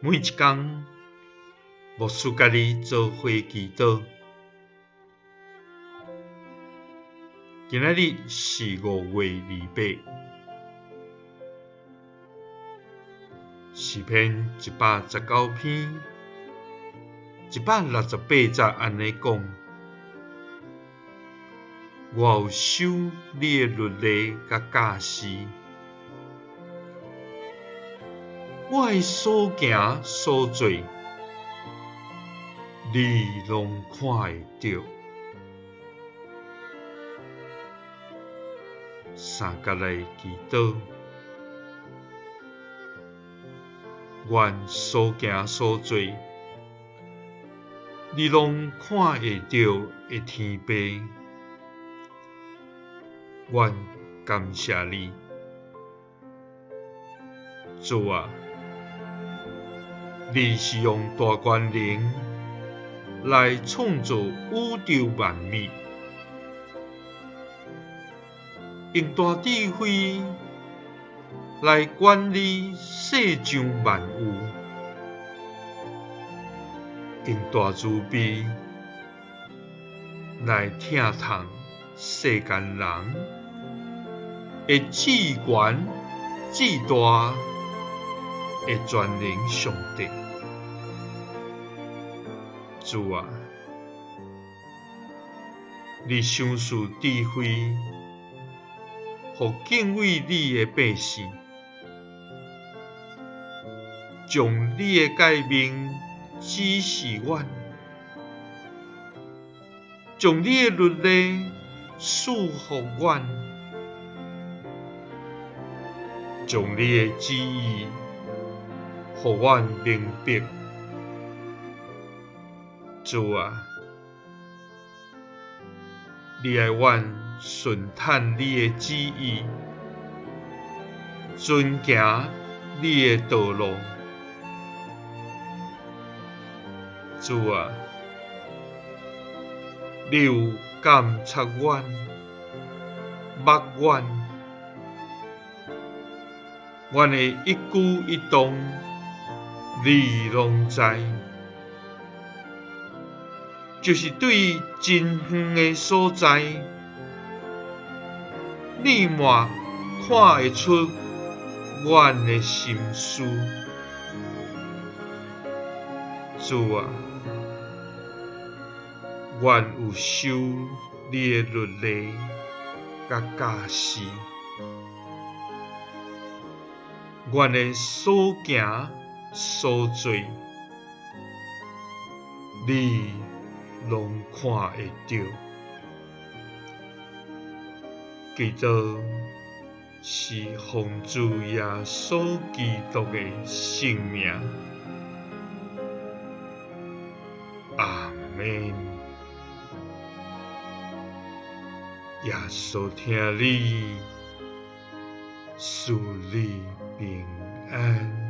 每一工，牧師佮你做伙祈禱。今仔日是5月28，詩篇119篇168節按呢講：我有守你的律例佮教示。我的所行所做，你攏看會著。三角來祈禱，阮所行所做，你攏看會著的天父，阮感謝你，主啊！你是用大權能來創造宇宙萬物，用大智慧來管理世上萬有，用大慈悲來疼痛世間人的至懸至大的全能上帝。主啊，你賞賜智慧，予敬畏你的百姓，將你的誡命指示阮，將你的律例賜予阮，將你的旨意予阮明白。主啊，你愛阮順趁你的旨意，遵行你的道路。主啊，你有監察阮，目阮，阮的一舉一動，你攏知。就是對真遠的所在，你嘛看會出阮的心思。主啊，阮有守你的律例佮教示，阮的所行所做，你攏看會著。祈禱是奉主耶穌基督的聖名。阿們。耶穌疼你，賜你平安。